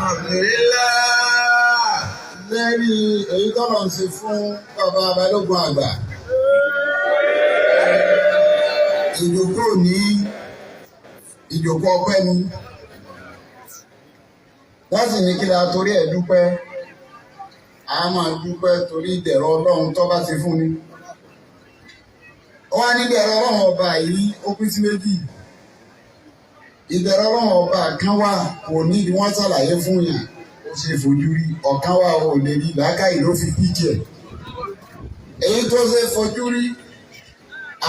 Alhamdulillah. Lẹ́rí èyí tọ́lọ̀ ń ṣe fún bàbá Balógun àgbà. Ìjókòó ní ìjókòó ọpẹ́ ni. Wọ́n sì ní kí la torí ẹ̀ dúpẹ́. A máa dúpẹ́ torí ìdẹ̀rọ̀ Ọlọ́run tó bá ṣe fún ni. Ó wá ní ìdẹ̀rọ̀ Ọlọ́run ọba yìí, ó pín sí méjì. Ìdẹ̀rọ̀ Ọlọ́run ọba kan wà, kò ní ìdí wọ́n ṣàlàyé fún yàn, ó ṣe fojú rí. Ọ̀kan wà, ò lè rí, làákàyè ló fi píjẹ. Èyí tó ṣe fojú rí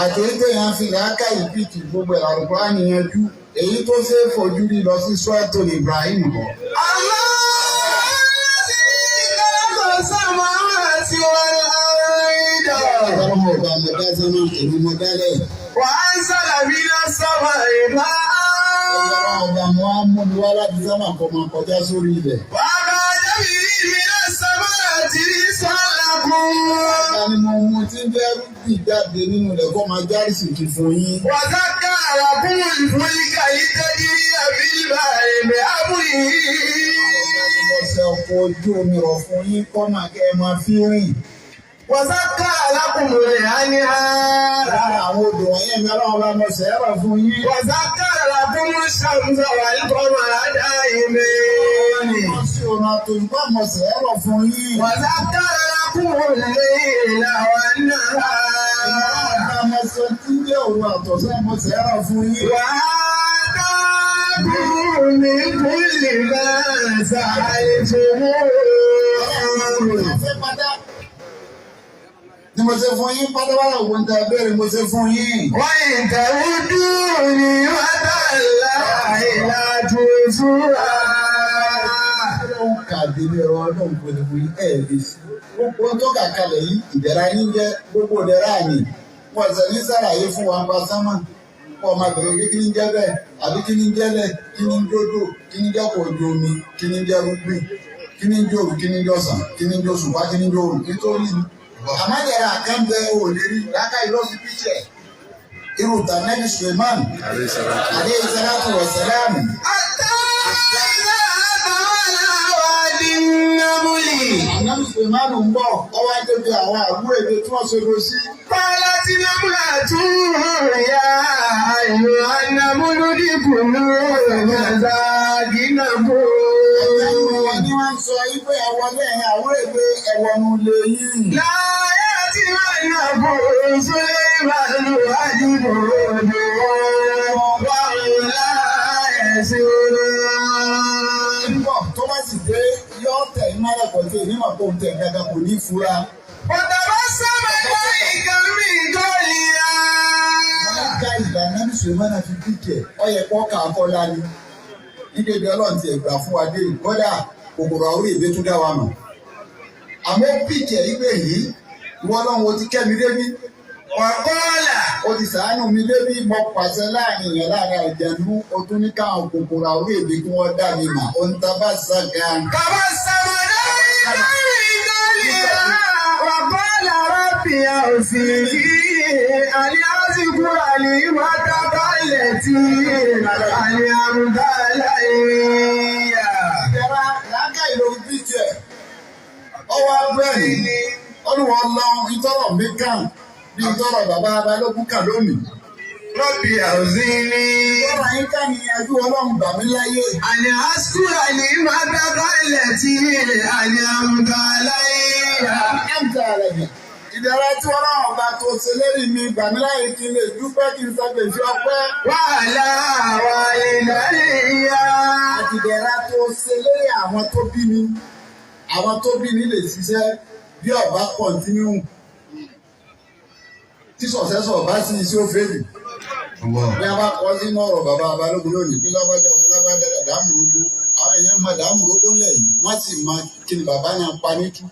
àti èyí tó yàn fi làákàyè píjì, gbogbo ẹ̀ làlùkò á níyanjú. Èyí tó ṣe fojú rí, lọ sí Suratul Ibrahim kọ́. الله الذي خلق السماوات والأرض. Ọlọ́run ọba, mo dá sánmà, èmi mo dálẹ̀. وأنزل من السماء ماء. Ọlọ́run ọba, mo á mú mi wá láti sánmà kó máa kọjá sórí ilẹ̀. وأخرج به من الثمرات رزقا لكم. Ọba ni mo mú tí ń jẹ́ rúbì jáde nínú ilẹ̀ kó máa járísì kí fún yín. وسخر لكم الفلك لتجري في البحر بأمره. Mo ṣe ọkọ̀ ojú omi rọ̀ fún yín kọ́ máa kẹ́ ẹ máa fi rìn. وسخر لكم الأنهار. Lára àwọn odò wọ̀nyẹn mi, Ọlọ́run bá, mo ṣe é rọ̀ fún yín. وسخر لكم الشمس والقمر دائبين. Wọ́n sí òun àtòjúbà, mo ṣe é rọ̀ fún yín. وسخر لكم الليل والنهار. Ọba, mo ṣe tí ń jẹ́ òru àtọ̀sán, mo ṣe é rọ̀ fún yín. وآتاكم من كل ما سألتموه. Ọ̀fẹ́ pátá ni mo ṣe fún yín pátápátá, ògùn tẹ béèrè, mo ṣe fún yín. وإن تعدوا نعمة الله لا تحصوها. Ọlọ́run kàdé ní ẹ̀rọ Ọlọ́run kò lè fún yín ẹ̀ lè sí. Gbogbo tó kà kalẹ̀ yìí, ìdẹ̀ra yín jẹ́ gbogbo ìdẹ̀ra mi. Wọ́n ṣe ní sàlàyé fún wa pa sánmà. Wọ́n máa bèrè pé kí ní jẹ́ bẹ́ẹ̀, àbí kí ní jẹ́ lẹ̀, kí ní jódò, kí ní jẹ́ kò ojú omi, kí ní jẹ́ rúgbìn, kí ní jẹ́ òru, kí ní jẹ́ ọ̀sán, kí ní jẹ́ òṣùpá, kí ní jẹ́ òrùn, nítorí ni. Àmọ́ ìdẹ̀ra kan bẹ ò lè rí, lákàyè ló fi píṣẹ̀. Irú tànẹ́bí Suleiman, alayhi salatu wa salam. حتى إذا أتوا على واد النمل. Ànábì Suleiman ń bọ̀, ọwọ́ adébí àwọn àbúrò èdè tí wọ́n ṣodo sí. قالت نملة يا أيها النمل ادخلوا مساكنكم. Wọ́n ní wọ́n sọ wípé ẹ̀wọ̀n lẹ́yìn àwúrò èdè, ẹ̀wọ̀n lè yìí. لا يأتينكم سليمان وجنوده وهم لا يشعرون. Ń bọ̀, tó bá sì dé, yọ tẹ̀ ní mọ́lẹ̀kọ̀ tí èmi mọ̀ kó tẹ̀ gàgà, kò ní fura. وتبسم ضاحكا من قولها. Ká ìgbà Ànábì Suleiman fi píkẹ̀ ọyẹ kọ́ ká kọ́lá ni. Níbi Ọlọ́run ti ẹ̀gbà fún wa dé, kódà kòkòrò àwúrò èdè tún dá wa mọ̀. Àmọ́ píkẹ̀ ìgbé yìí, ìwọ Ọlọ́run, o ti kẹ́ mi débí. وقال. Ó ti sàánú mi débí, mo pàṣẹ láàrin èèyàn, láàrin àjẹnú, o tún ní káwọn kòkòrò àwúrò èdè kí wọ́n dá mi mà. Ó ń tabá sàgà. تبسم ضاحكا من قولها وقال رب أوزعني أن أشكر نعمتك التي أنعمت علي. Ìdẹ̀ra làákà ìlò píkẹ̀. Ọwọ́ abẹ́rẹ́ olùwọ́ lọ ìtọ́rọ̀ mi kàn bí ìtọ́rọ̀ bàbá Balógun kàn lónìí. رب أوزعني. Ìtọ́rọ̀ yín kàn ní ẹjú Ọlọ́run gbà mí láyé. أن أشكر نعمتك التي أنعمت علي. Ẹ̀ǹtà rẹ̀ yẹn. Ìdẹ̀ra tí Ọlọ́run ọba tó ṣe lérí mi, gbà mí láyé kí n lè dúpẹ́, kí n sàgbèsí ọpẹ́. وعلى والدي. Àti ìdẹ̀ra tó ṣe lérí àwọn tó bí mi. Àwọn tó bí mi lè ṣiṣẹ́ bí ọba continue. Tí successor bá sí iṣẹ́ òfèlè. Bí a bá kọ́ sínú ọ̀rọ̀ bàbá Balógun lónìí bí lágbájá ọmọ lágbájá dàmúrógbó, àwọn èèyàn mọ dàmúrógbó ńlẹ̀ yìí, wọ́n sì mọ kí ni bàbá náà pa nítú.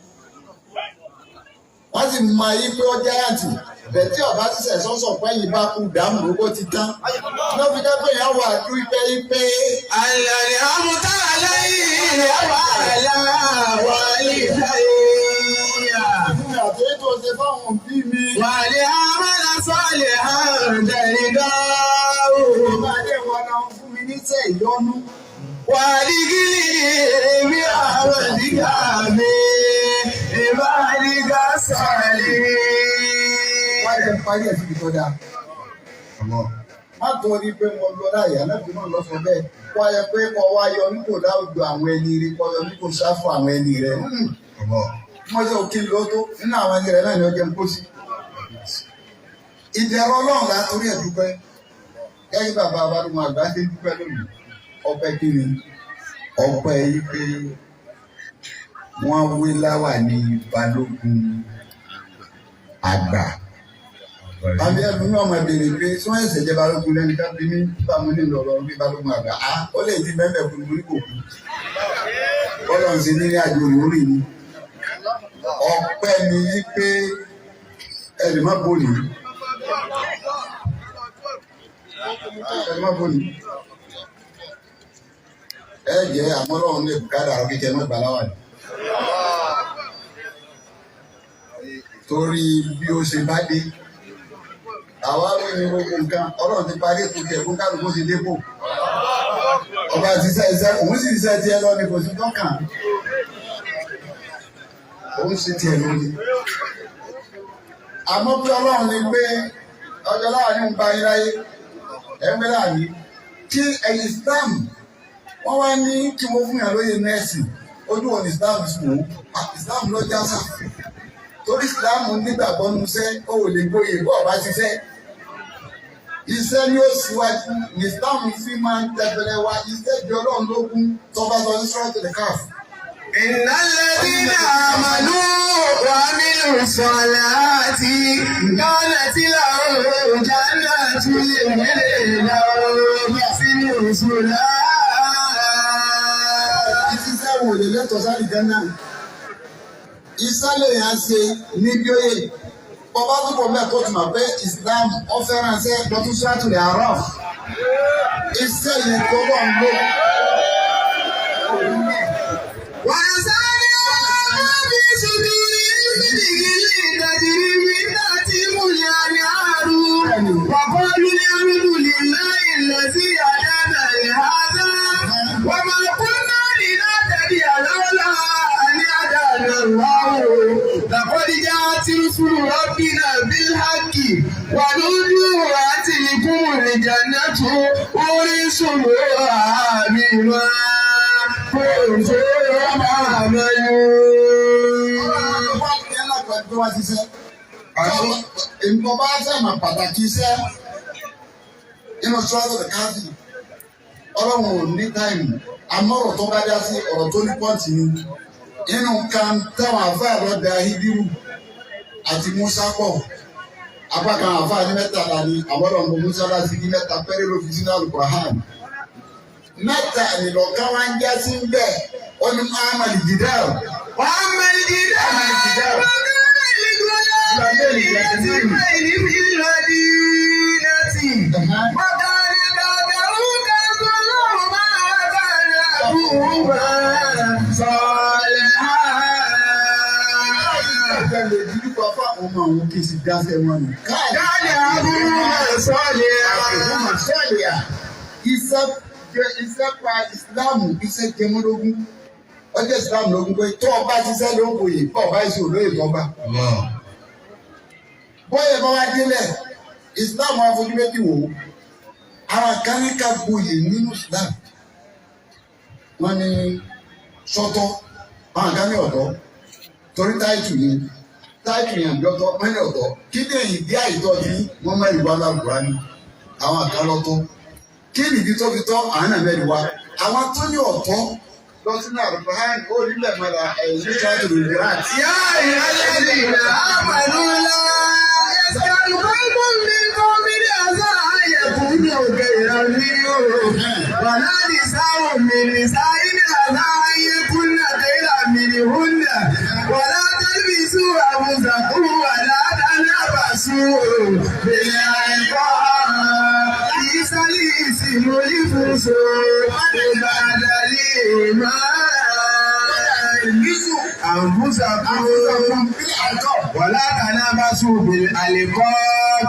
Wọ́n sì mọ ayé pé ó jáyàtì bẹ̀ tí ọba ṣiṣẹ́ sọ́sọ̀ pẹ́yìn bá kú, dàmúrógbó ti tán. Ló fi jẹ́ pé èèyàn wà dúpẹ́ pé أنعمت علي وعلى والدي. Fún mi àti ètò ọ̀sẹ̀ fáwọn òbí mi. وأن أعمل صالحا ترضاه. Ọba adé wọn náà fún mi níṣẹ́ ìyọnu. وأدخلني في عبادك الصالحين. Wá jẹ́ parí ẹ̀ síbi tó dáa. Má torí pé mo lọ láyé, aláàbí náà lọ sọ bẹ́ẹ̀. Kọ́ ẹ pé kọ́ wá yọ nípò láwùjọ àwọn ẹni rí, kọ́ yọ nípò sáfù àwọn ẹni rẹ̀. Wọ́n ṣe òkè ló tó nínú àwọn ẹni rẹ̀ náà ni ó jẹun kó sí. Ìdẹ̀rọ̀ Ọlọ́run la torí ẹ̀ dúpẹ́. Gẹ́gẹ́ bàbá Abádùn àgbà ṣe ń dúpẹ́ lónìí. Ọpẹ́ kí ni? Ọpẹ́ yìí pé wọ́n wé láwà ní Balógun àgbà. Àbí ẹnu náà máa béèrè pé tí wọ́n ẹ̀sẹ̀ jẹ́ Balógun lẹ́nu ká bí ní bámu ní ìlọrọ̀ bí Balógun àgbà. Á ó lè ti bẹ́ẹ̀ fún mi kò kú. Bọ́lá ń ṣe nílé àjò lórí ni. Ọpẹ́ ni yí pé ẹnì má bò ní. Ẹnì má bò ní. Ẹ jẹ́ àmọ́ Ọlọ́run lè bùkátà àrùn kíkẹ́ mọ́ ìgbàláwà ni. Torí bí ó ṣe bá dé, àwa wí ní gbogbo nǹkan, Ọlọ́run ti parí ètò tiẹ̀ fún kálukú ṣe dépò. Ọba ti ṣiṣẹ́ iṣẹ́, òun sì ṣiṣẹ́ tiẹ̀ lọ ni kò sí tọ́kàn. Òun ṣe tiẹ̀ lónìí. Àmọ́ bí Ọlọ́run ni pé ọjọ́ láàrin ń ba yín láyé, ẹ̀ ń gbé láàrin. Kí ẹ̀yin Islam, wọ́n wá ní kí wọ́n fún yàn lóye nẹ́ẹ̀sì, ojú wo ni Islam sùn ó? Islam ló já sà. Torí Islam nígbàgbọ́ nu iṣẹ́, ó ò lè gboyè bó ọba ṣiṣẹ́. Iṣẹ́ ni ó síwájú, ní Islam fi máa ń tẹpẹlẹ wa, iṣẹ́ di Ọlọ́run lógún tó bá sọ ní Suratul Kahf. إن الذين آمنوا وعملوا الصالحات كانت لهم جنات الفردوس نزلا. Iṣẹ́ wò lè lẹ́tọ̀ọ́ sáré Gánà. Iṣẹ́ lè yàn ṣe níbi òye. Bọ́bá tó pọ̀ mẹ́ẹ̀kọ́ tó mọ̀ pé Islam ó fẹ́ràn iṣẹ́ lọ́tún Suratul A'raf. Iṣẹ́ yẹn tó bọ̀ ń lò. ونزعنا ما في صدورهم من غل تجري من تحتهم الأنهار وقالوا الحمد لله الذي هدانا لهذا وما كنا لنهتدي لولا أن هدانا الله لقد جاءت رسل ربنا بالحق ونودوا أن تلكم الجنة أورثتموها بما كنتم تعملون. Nǹkan bá sàmà pàtàkì iṣẹ́ nínú Suratul Kahf. Ọlọ́run ò ní táìmù, àmọ́ ọ̀rọ̀ tó bá dá sí ọ̀rọ̀ tó ní pọ́ǹtì ni. Nínú kan táwọn àfáà lọ da Hídírù àti Musa pọ̀. Apá kan àfáà ní mẹ́tàlá ni àwọn ọmọ Musa láti ní mẹ́ta péré ló fi sínú Al-Qur'an. Mẹ́ta ìlọ̀kan wá ń já sí ń bẹ̀, ó ní Muhammad Jidal. وأما الجدار فكان لغلامين يتيمين في المدينة وكان بعده كنز لهما وكان أبوهما صالحا. Ẹgbẹ́ lè dídúkọ fáwọn ọmọ àwọn kì í sì dáṣẹ́ wọn nù. كان أبوهما صالحا. Iṣẹ́ jẹ́ iṣẹ́ pa Ìsìláàmù, iṣẹ́ jẹmọ́lógún. Ọjọ́ Ìsìláàmù lógún pé tó ọba ṣiṣẹ́ ló ń bòye, bọ́ ọba ìṣòro lóye tó ọba. Bóyá bá wá délẹ̀, Ìsìláàmù afojú méjì wò ó. Àwọn kan ní ká gboyè nínú Ìsìláàmù. Wọ́n ní sọ́tọ̀, àwọn kan ní ọ̀dọ́. Torí táìtù ni, táìtù yẹn àjọtọ̀, wọ́n ní ọ̀dọ́. Kí ni ìdí àìtọ́ tí wọ́n mẹ́rin wá lágùrá ni? Àwọn kan lọ́tọ̀. Kí nìdí tó fi tọ́ àwọn náà mẹ́rin wá? Àwọn tó ní ọ̀tọ́ lọ sínú Al-Qur'an ó rí lẹ́mọ̀lá ẹ̀yìn ní Suratul Hujurat. يا أيها الذين آمنوا لا يسخر قوم من قوم عسى أن يكونوا خيرا منهم ولا نساء من نساء عسى أن يكن خيرا منهن ولا تلمزوا أنفسكم ولا تنابزوا بالألقاب بئس الاسم الفسوق بعد الإيمان أنفسكم ولا تنابزوا بالألقاب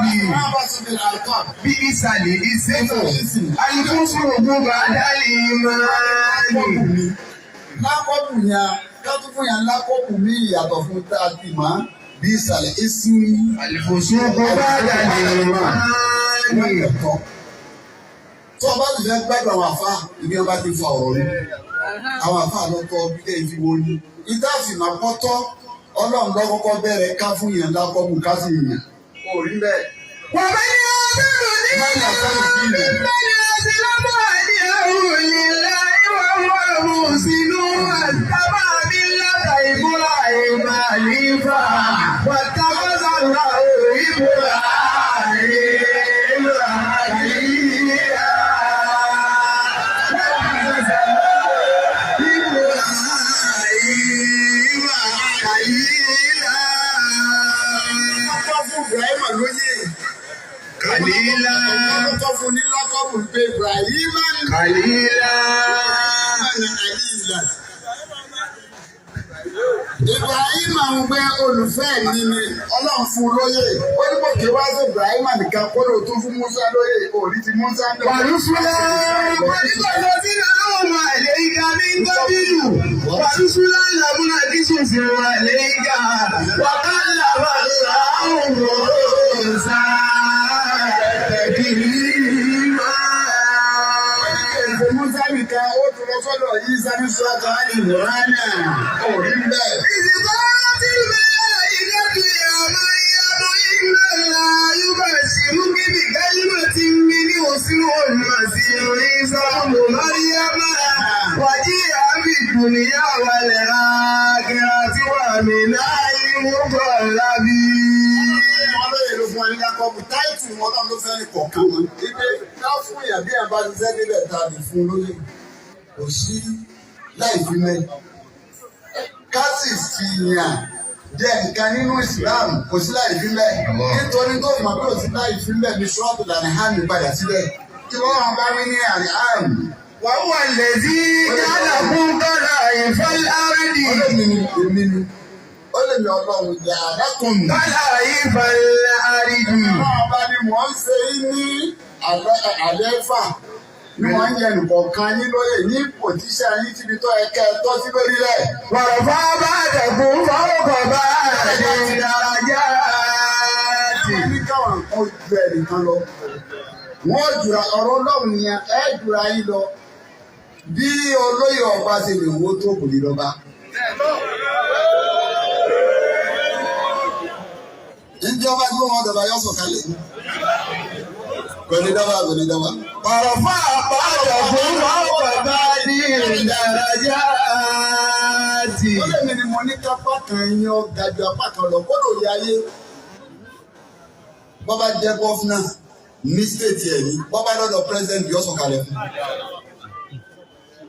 بئس الاسم الفسوق بعد الإيمان. Lákọ̀bù yẹn ká tún fún yẹn lákọ̀bù mi ìyàtọ̀ fún tá a ti mọ̀ bí ìsàlẹ̀ ìsinmi. الفسوق بعد الإيمان. Tó o bá ti fẹ́ gbádùn àwọn àfa ibi wọn bá ti fa ọ̀rọ̀ ni àwọn àfa lọ tọ́ bí kẹ́hìn fi wọ́n ní. Ìtàfìmọ̀ pọ́tọ́ Ọlọ́run ló kọ́kọ́ bẹ̀rẹ̀ ká fún yẹn lákọ̀bù ká sì yàn. Kò rí bẹ́ẹ̀. ومن أحسن دينا ممن أسلم وجهه لله وهو محسن واتبع ملة إبراهيم حنيفا واتخذ الله إبراهيم خليلا. واتخذ الله إبراهيم خليلا. Kọ́kọ́ fún Ibrahim lóye. خليلا. Kọ́kọ́ fún ní lákọ̀bù pé Ibrahim خليلا. ní. Ibrahim ń gbé olùfẹ́ mi ni Ọlọ́run fún un lóye. Ó ní kò kí wá sí Ibrahim nìkan kó ló tún fún Musa lóye. Òrí ti Musa ń bẹ̀. ورسلا قد قصصناهم عليك من قبل ورسلا لم نقصصهم عليك وكلم الله موسى تكليما. Èsè Musa nìkan ó tún lọ sọ́dọ̀ Ìsá ní Sọ́tọ̀ Àlì Mùránà. Òrí ń bẹ̀. إذ قالت الملائكة يا مريم إن الله يبشرك بكلمة منه اسمه المسيح عيسى ابن مريم وجيها في الدنيا والآخرة ومن المقربين. Wọn lóye ló fún wa ní Jákọ́bù táìtù wọn náà ló fẹ́ ní kọ̀ọ̀kan wọn. Ibi ká fún yàn bí ẹ̀ bá ṣiṣẹ́ níbẹ̀ tàbí fún lóye. Kò sí láì fi mẹ́. Ká sì fi yàn jẹ́ nǹkan nínú Islam kò sí láì fi mẹ́. Nítorí tó mọ̀ pé kò sí láì fi mẹ́ ní ṣọ́ọ̀bù làní hàmì padà síbẹ̀. Kí wọ́n bá rí ní àní àmì. وهو الذي جعلكم خلائف الأرض. Ó lè mi ni èmi ni. Ó lè mi Ọlọ́run yà á dákun. خلائف الأرض. Ọlọ́run bá ní mò ń ṣe yín ní àlẹ́fà ní wọ́n ń yẹ nìkọ̀ọ̀kan yín lóye ní pòtíṣà yín síbi tó ẹ kẹ́ ẹ tọ́ sí lórílẹ̀. ورفع بعضكم فوق بعض درجات. Wọ́n ní káwọn nǹkan ju ẹnìkan lọ. Wọ́n jura ọ̀rọ̀ Ọlọ́run yẹn ẹ jura yín lọ. Bí olóyè ọba ṣe lè wó tó kò ní lọ́ba. Ìjọba gbé wọn dọ̀bà yọ sọ̀kalẹ̀ ní. Kò ní dọ́bà, kò ní dọ́bà. ورفع بعضكم فوق بعض درجات. Ó lè mi ni mo ní kápá kan yín ó ga ju apá kan lọ kó lóye ayé. Bọ́bá jẹ́ gọ́fúnà ní stéètì ẹ̀ ní bọ́bá lọ́dọ̀ pírẹ́sidẹ̀ntì yóò sọ̀kalẹ̀ fún un.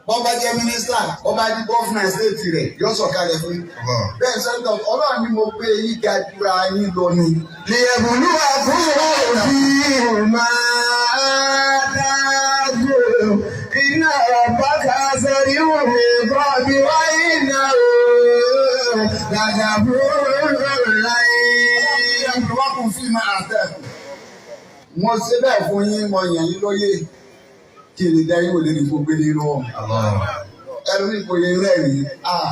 Bọ́bá jẹ́ mínísítà bọ́bá di gọ́fúnà stéètì rẹ̀ yóò sọ̀kalẹ̀ fún un. Bẹ́ẹ̀ sẹ́ńtọ̀ Ọlọ́run ni mo gbé yín ga jura yín lọ ni. ليبلوكم فيما آتاكم إن ربك سريع العقاب وإنه لغفور رحيم. Wọ́n fi máa tẹ̀. Mo ṣe bẹ́ẹ̀ fún yín, mo yàn yín lóye kí lè dá yín wò lé ní gbogbo ní lọ́wọ́. Ẹlòmíì kò yẹ rẹ́rìn-ín, ah,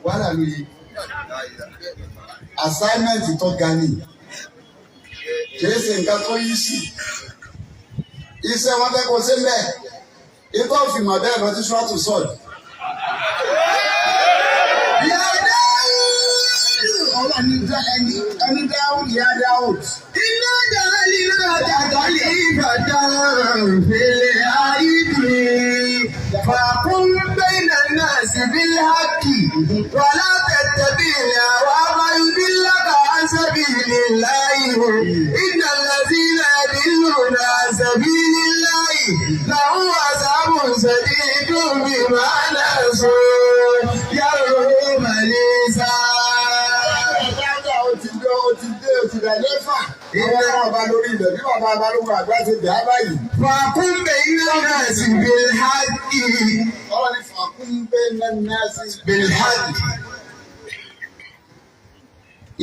wàhálà ló yẹ. Assignment tó ga ni, kìí ṣe nǹkan tó yí sí. Iṣẹ́ wọn fẹ́ kó ṣe ń bẹ̀. Ikọ́ òfìmọ̀ bẹ́ẹ̀ lọ sí ṣọ́ọ̀tù sọ̀dù. يا داود Ọlọ́run ní dá ẹni ẹni Dáúd yá Dáúd. إنا جعلناك خليفة في الأرض فاحكم بين الناس بالحق ولا تتبع الهوى فيضلك عن سبيل الله إن الذين يضلون عن سبيل الله لهم عذاب شديد بما نسوا يوم الحساب. Dáúdà ó ti dé ó ti dé ó ti dà lẹ́fà. Ìwọ ọba lórí ilẹ̀ bí bàbá balógun àgbà ti dà á báyìí. فاحكم بين الناس بالحق. Ọlọ́run ní fàákùn bẹ́ẹ̀ náà sí. بالحق.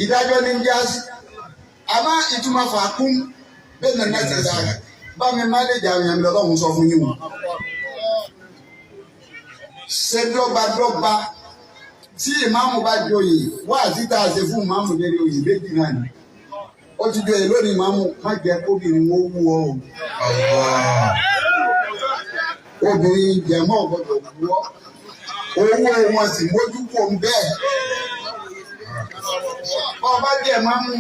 Ìdájọ́ ní jásí. Àmọ́ ìtumọ̀ fàákùn bẹ́ẹ̀ náà ti dà. Bá mi má lè jà àwọn èèyàn mi lọ́lọ́run sọ fún yín o. Ṣe dọ́gbadọ́gba. Tí ìmáàmù bá joyè, wá àti tá a ṣe fún ìmáàmù lérí oyè méjì náà ni. Ó ti joyè lónìí, ìmáàmù, má jẹ́ kóbìnrin ó wú ọ o. Obìnrin jẹ̀mọ́ gbọ́dọ̀ wú ọ. Owó wọn sì mójú kò ń bẹ́ẹ̀. Ọba jẹ́ ìmáàmù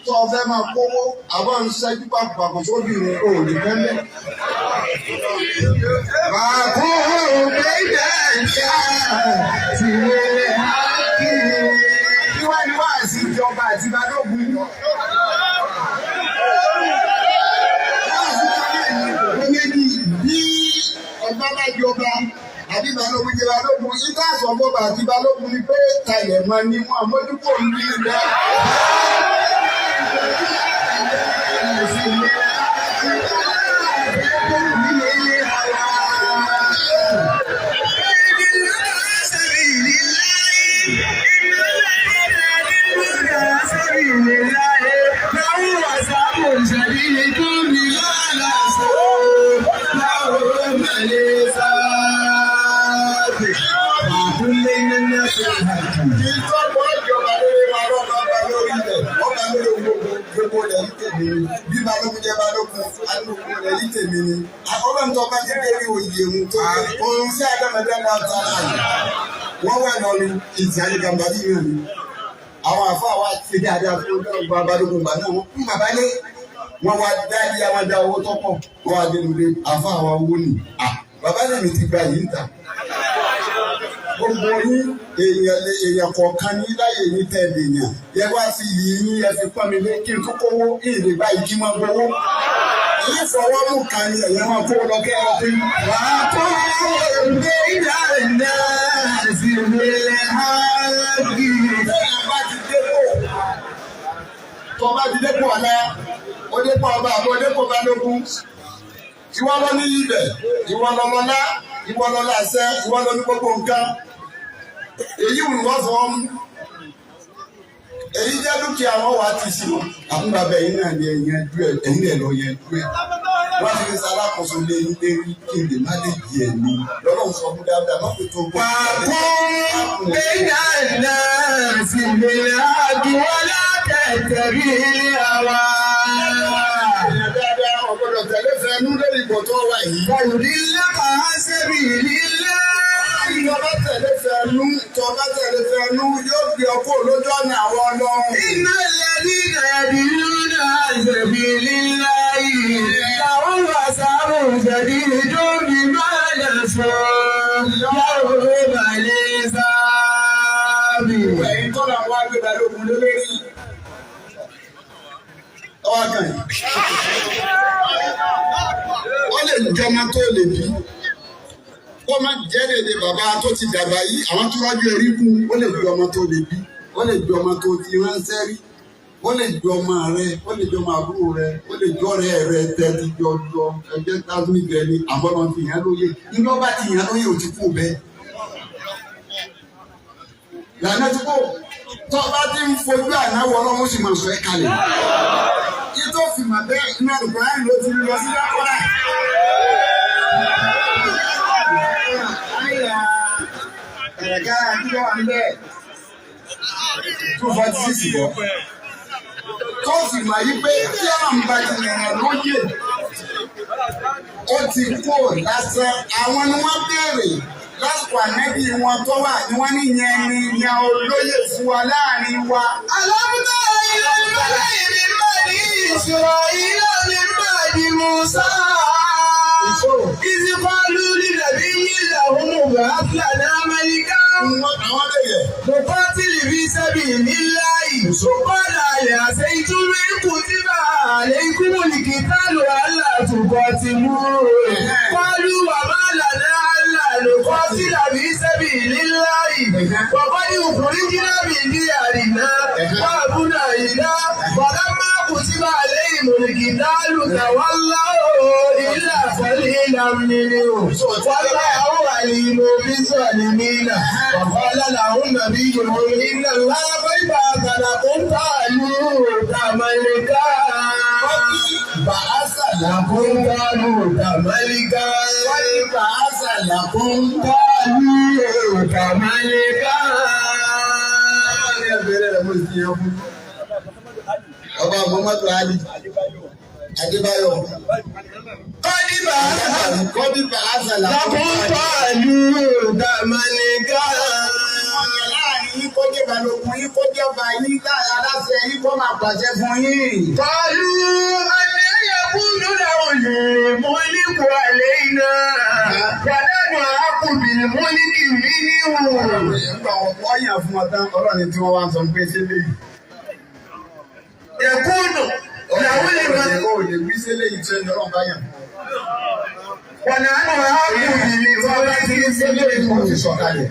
tó o fẹ́ máa kówó, àbọ̀ ń ṣẹ́jú pàpàpọ̀ sóbìnrin ò ní fẹ́ mẹ́. فاحكم بين الناس بالحق. Kí wá ní wáàsí ìjọba àti balógun? Wáàsí kan náà ní òkú méjì. Bí ọba bá jọba àbí balógun jẹ balógun, ìta àsọ̀bọ̀bà àti balógun ni pé tayẹ̀ mọ́ ni wọn mójúkò ń bí lọ. Ìtọ́gbọ́ ìjọba lórí wa lọ́ba bá lórí ilẹ̀, ọba lórí gbogbo gbogbo ilẹ̀ yìí tèmi ni. Bí balógun jẹ́ balógun, alùpùpù ilẹ̀ yìí tèmi ni. Àkọ́bẹ̀ ń tọ́ bá ti dé rí oyè òun tó dé, òun sí àdàmọ̀dé náà tara yìí. Wọ́n wà lọ́nu ìtì àdìgàmbàdì yìí ni. Àwọn àfáà wa ti dáadáa fún ọgbà balógun gbà náà, wọ́n kún bàbá lé. Wọ́n wá dálé àwọn dá owó tọ́pọ̀, wọ́n wá dénú lé àfáà wa owó nì. Bàbá lèmi ti gba yìí ń ta gbogbo yín, èèyàn èèyàn kọ̀ọ̀kan ní láyè yín tẹ̀lé yàn yẹ wá fi yìí yín ẹ fi pọ́n mi lé kí n tó kówó ìrè báyìí kí wọ́n gbowó. Èyí fọwọ́ mú kan ni ẹ̀yẹ́ máa kó lọ kẹ́ ẹ pín. فاحكم بين الناس بالحق. Bẹ́ẹ̀ bá ti dépò, tó bá ti dépò ọ̀la, ó dépò ọba àbọ̀ dépò balógun. Ìwọ lọ ní ibẹ̀, ìwọ lọ lọ́lá, ìwọ lọ láṣẹ, ìwọ lọ ní gbogbo nǹkan. Èyí wù wọ́n fọ́ mú. Èyí jẹ́ dúkìá wọn wà á ti sí wọn. Àfúnbàbẹ̀ yìí náà ni ẹ̀yìn ẹjú ẹ̀, ẹ̀yìn ẹ̀ lọ yẹn jú ẹ̀. Wọ́n ti fi ṣalákòóso lé yín lérí kí n lè má lè jì ẹ̀ ní. Lọ́lọ́run sọ fún dáadáa, má fi tó gbọ́. فاحكم بين الناس بالحق ولا تتبع الهوى. Èèyàn dáadáa ọ̀gbọ́dọ̀ tẹ̀lé fẹ́nu lórí ipò tó wà yìí. فيضلك عن سبيل الله. Tọ́ba tẹ̀lé fẹ́nu, tọ́ba tẹ̀lé fẹ́nu yóò gbé ọkọ̀ lójú ọ̀nà àwọn ọlọ́run. إن الذين يضلون عن سبيل الله لهم عذاب شديد بما نسوا يوم الحساب. Ẹ̀yin tọ́lá wá gbé balógun lé lórí. Ọwọ́ kan yìí. Ó lè jọmọ tó lè bí. Ó má jẹ́ lèdè bàbá tó ti dàgbà yìí, àwọn tó rọ́jú erí kú, ó lè jọmọ tó lè bí. Ó lè jọmọ tó ti ránṣẹ́ rí. Ó lè jọmọ rẹ, ó lè jọmọ àbúrò rẹ, ó lè jọrẹ rẹ tẹ́tí jọjọ ẹjẹ́ tásímìtì ẹni àbọ̀nà ti yàn lóye. Iná bá ti yàn lóye ò ti kú bẹ́ẹ̀. Lànà tí kò tó bá ti ń fojú ànáwó ọlọ́run sì máa sọ ẹ́ kalẹ̀. Ìtò fìmọ̀ bẹ́ẹ̀ iná Al-Qur'an ló ti lọ sí lákọ́lá. Àyà ẹ̀rẹ̀ká kí ló wà ń bẹ́ẹ̀? 246 bọ̀. Tó fìmọ̀ yí pé tí ọ̀run bá ti yànnà lóye, ó ti kó lásán. Àwọn ni wọ́n béèrè lásìkò ànábì wọn tó wà ní wọ́n ní yẹn ni yan olóyè fún wa láàrin wa. ألم تر إلى الملأ من بني إسرائيل من بعد موسى إذ قالوا لنبي لهم ابعث لنا ملكا Àwọn bẹ̀yẹ̀. نقاتل في سبيل الله. قال هل عسيتم إن كتب عليكم القتال ألا تقاتلوا؟ قالوا وما لنا ألا نقاتل في سبيل الله وقد أخرجنا من ديارنا وأبنائنا. فلما كتب عليهم القتال تولوا إلا قليلا منهم، والله عليم بالظالمين. وقال لهم نبيهم إن الله قد بعث لكم طالوت ملكا. بعث لكم طالوت ملكا. قد بعث لكم طالوت ملكا. Ọba Muhammadu Ali Adébáyọ̀. قد بعث قد بعث لكم لكم طالوت ملكا. Láàrin yín kó jẹ́ balógun yín, kó jẹ́ ọba yín, aláṣẹ yín, kó máa pàṣẹ fún yín. قالوا أنى يكون له الملك علينا ونحن أحق بالملك منه. Nígbà wọ́n yàn fún wọn tán, Ọlọ́run tí wọ́n wá ń sọ pé ṣé léyìí. يكون له الملك Ó lè wí ṣé léyìí tí ẹni Ọlọ́run bá yàn fún ọ. ونحن أحق بالملك. Ṣé léyìí tó ti sọ̀kalẹ̀.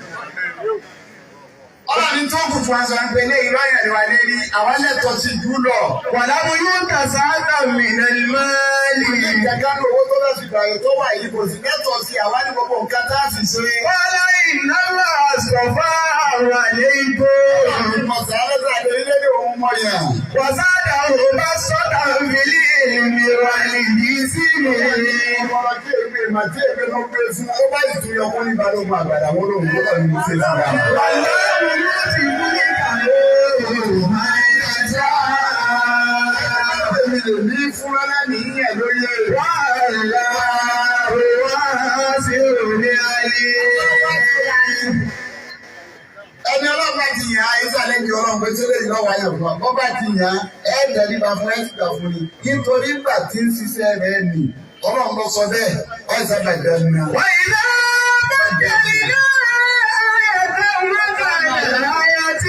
Ọlọ́run tó kù fún wa sọ pé léyìí lọ́yàn ni wà lérí, àwọn lẹ́tọ̀ọ́ sí jù lọ. ولم يؤت سعة من المال. Ìjàkà ní owó tó lọ́sì ìgbàlẹ̀ tó wà yìí kò sí lẹ́tọ̀ọ́ sí àwa ní gbogbo nǹkan tá a sì ṣe. قال إن الله اصطفاه عليكم Mọ̀sán lẹ́sà lórílẹ̀-èdè òun mọ̀ yàn. وزاده بسطة في العلم والجسم. Ọmọ tí ègbè mà tí ègbè ló gbé fún ó bá ìtúyọ kún ní balógun àgbàdà wọn lòun ló kàn ní mo ṣe fúnra. والله يؤتي ملكه من يشاء. Èmi lè ní fúnra ní ìyẹn lóye. والله واسع عليم. Ẹni ọlọ́pàá ti yàn án, ìsàlẹ̀ ní ọlọ́run pé sílẹ̀ yìí lọ́wọ́ ayọ̀ fún wa. Bọ́ bá ti yàn án, ẹ̀ dẹ̀ríba fún ẹ̀ sì gbà fún ni. Nítorí ìgbà tí ń ṣiṣẹ́ rẹ̀ nì, Ọlọ́run ló sọ bẹ́ẹ̀, ọ̀ ìsábà ìdánù. وإذا بدلنا آية مكان آية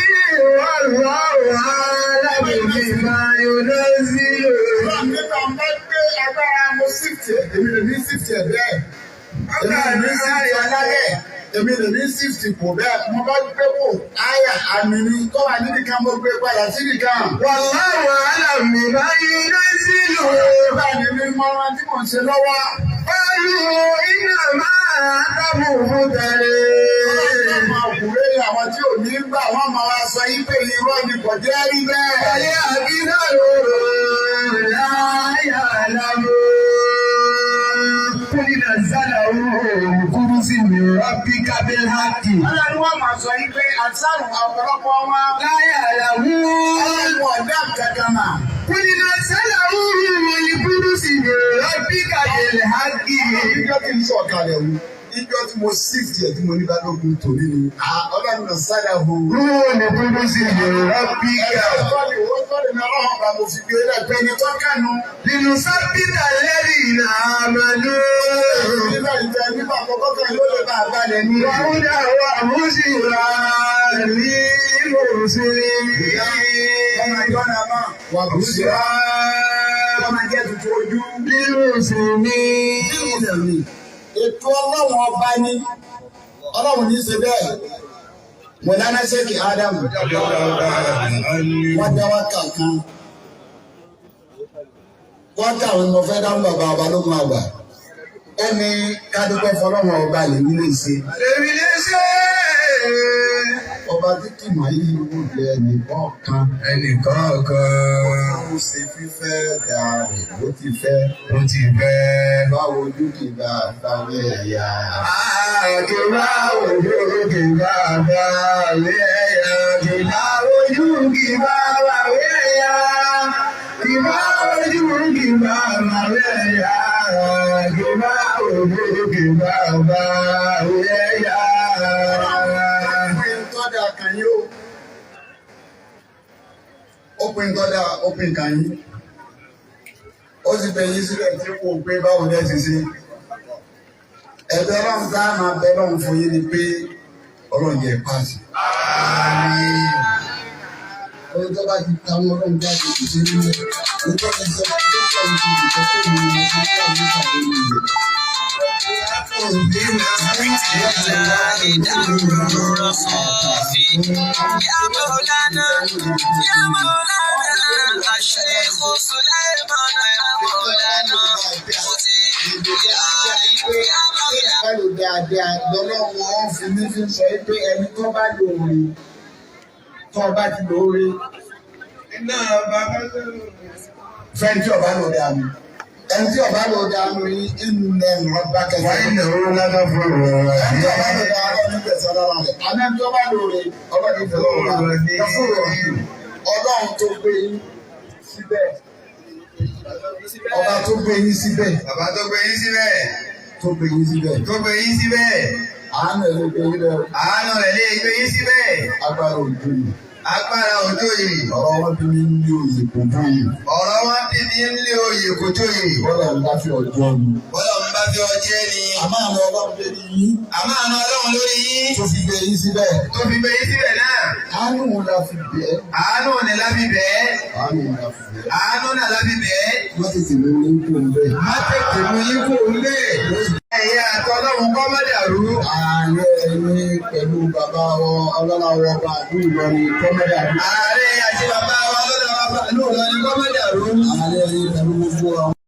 والله أعلم بما ينزل. Ọlọ́run nípa ń bá gbé agbára mo sífìtì ẹ̀, èmi lè ní sífìtì ẹ̀ bẹ́ẹ̀. Èmi lè ní sífìtì alálẹ̀, èmi lè ní sífìtì kò bẹ́ẹ̀. Mo bá gbé wò áyà àmì ni tó wà níbi kan mo gbé padà síbi kan. والله أعلم بما ينزل. Nígbà ní mi mọ ohun tí mò ń ṣe lọ́wọ́. قالوا إنما أنت مفتر. Ọmọ ọkùnrin ni àwọn tí ò ní gbà wọ́n máa wá sọ yí pé irọ́ ni kò jẹ́ rí bẹ́ẹ̀. بل أكثرهم لا يعلمون. قل نزله القدس من ربك بالحق. Ọlọ́run wọ́n máa sọ yí pé àtàrùn ọ̀pọ̀lọpọ̀ wọn. لا يعلمون. Ọlọ́run ọ̀dà kankan mà. قل نزله القدس من ربك بالحق. Ìjọ tí ń sọ̀kalẹ̀ wù. Ìjọ tí mo sífìtì ẹ̀ tí mo ní balógun tòní ni. Ọlọ́run náà sáré ho. روح القدس من ربك. Ẹ̀rọ ni ó tọ́lẹ̀ ní Ọlọ́run bá mo fi gbé lẹ́gbẹ́ ni tó kànú. لنثبت الذين آمنوا. Nígbà ìfẹ́ nígbà àkọ́kọ́ kan ló lè bá a balẹ̀ ní. وهدى وبشرى للمسلمين. Ọmọ ìjọ náà mọ̀. Wà bù sí wa. Ọmọ jẹ́ tuntun ojú. للمسلمين. Ètò Ọlọ́run ọba ni. Ọlọ́run ní í ṣe bẹ́ẹ̀. Mọ̀lánà Ṣẹ́kì Ádámù. Wọ́n dá wákà kan. Wákà àwọn ọmọ fẹ́ dáhùn bàbá Balógun àgbà. Ẹni kádúpẹ́ fọlọ́run ọba lè ní lè ṣe. Èmi lè ṣe Ọba tí kì máa yí wò lẹ nìkan kan. ẹnìkọ̀ọ̀kan. Ó ṣe fífẹ́ dà rẹ̀ ló ti fẹ́. Ó ti fẹ́. Báwo ojú kì bá báwẹ̀ ẹ̀yà. Àkìbá ojú kì bá bá wí ẹ̀yà. Kìbá ojú kì bá bá wí ẹ̀yà. Kìbá ojú kì bá bá wí ẹ̀yà. Kìbá ojú kì bá bá wí ẹ̀yà. Ó pin tọ́da kan yín o. Ó pin tọ́da ó pin kan yín. Ó sì bẹ yín sílẹ̀ tí kò pé báwo lẹ́ ti ṣe. Ẹ̀bẹ̀ Ọlọ́run tá a máa bẹ Ọlọ́run fún yín ni pé Ọlọ́run yẹ páàsì. Ohun tó bá ti ta wọn Ọlọ́run bá ti kù sí nínú. Ohun tó ti sọ tó sọ ní ti ìjọ pé mi ni mo ti ń bá mi pàdé mi yẹ. يا مولانا، يا مولانا الشيخ سليمان، يا مولانا يا مولانا. Bá lò dáadáa lọ́lọ́run wọn fi mí fi sọ pé ẹni tó bá lò rí tó bá ti lò rí fẹ́ni tí ọba lò dáa mi. Ẹni tí ọba lò dánú yín ìnà ọba kẹsàn-án. وإنه لغفور Ẹni tí ọba lò رحيم. dá ọlọ́run gbẹ̀sán lára rẹ̀. Àmọ́ ẹni tí ọba lò rè ọlọ́run fẹ́ lọ́wọ́ rẹ̀. Ọlọ́run tó gbé yín síbẹ̀. Ọba tó gbé yín síbẹ̀. Bàbá tó gbé yín síbẹ̀. Tó gbé yín síbẹ̀. Tó gbé yín síbẹ̀. Àánú ẹ̀ ló gbé yín lọ. Àánú rẹ̀ lè gbé yín síbẹ̀. Agbára òjò yìí. Agbára òjò yìí. Ọ̀rọ̀ wọn bí mi ní òye kò dùn yìí. Ọ̀rọ̀ wọn bí mi ń lé oyè kò jóyè. Bọ́lá ń bá fi ọjọ́ mi. Bọ́lá ń bá fi ọjẹ́ ni. Àmọ́ àwọn ọlọ́run gbé ní yín Àmọ́ àánú Ọlọ́run lórí yín. tó fi gbé yín síbẹ̀. Tó fi gbé yín síbẹ̀ náà. Àánú la fi bẹ̀ ẹ́. Àánú ni láfi bẹ́ẹ̀. Àánú la fi bẹ̀ ẹ́. Àánú náà láfi bẹ́ẹ̀. Wọ́n tètè mú ní kú ń bẹ̀. Má tètè mú yín kú ń bẹ́ẹ̀. Ẹ̀yin àtọ́lọ́run kọ́ má dàrú. Ààrẹ ẹni pẹ̀lú bàbá wọn ọlọ́láwọ́ ọba àdúgbò Ìlọrin kọ́mẹ́dà. Ààrẹ àti bàbá wa lọ́dọ̀ wa bá lù lọ ní kọ́ má dàrú. Ààrẹ ẹni pẹ̀lú.